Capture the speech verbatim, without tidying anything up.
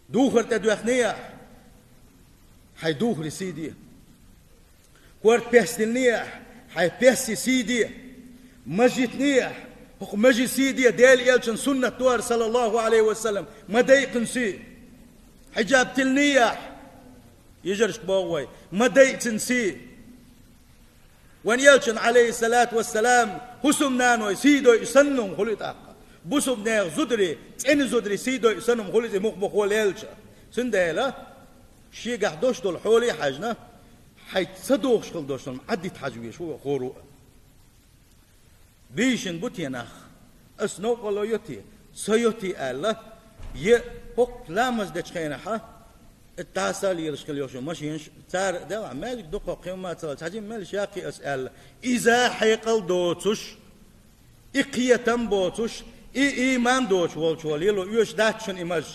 Духар тӀедоьхнехь, хьайн духаре сий де. Корта пестинехь, хьайн песте сий де. Маж йитнехь, хӀокху маже сий де, Делан элчан суннат ду хӀара, саллаллаху Ӏалайхи ва саллам, ма дайа цуьнан сий. Хьиджаб тиллинехь, йижаршка боху вай, ма дайа цуьнан сий. Вайн элчан, Ӏалайхиссалату вассалам, хӀусамнаной сий дойуш санна хӀума хуьлу и тӀаккха. Бусалба нехан зударий, цӀена зударий сий дойуш санна хӀума хуьлу иза, муха-муха лелча. Цундела шегахь долуш долу хьоле а хьаьжна, хьайца ца догӀуш хила долуш долу Ӏаддита хьажа везаш ву хӀора а. Бийшина бу те нах, ас новкъарло йо те, ца йо те аьлла, е хӀокху ламаз дечу хенахьа, и дӀаса а лелаш хила йолуш йолу машинаш, цара а делахь, маьждиг дукха кхин ма ца хилча, хьажа мел шаккхи ас аьлла, иза хьекъал доцуш, и кхетам боцуш, и ийман доцуш волчо лело оьшуш дац шуна и маж.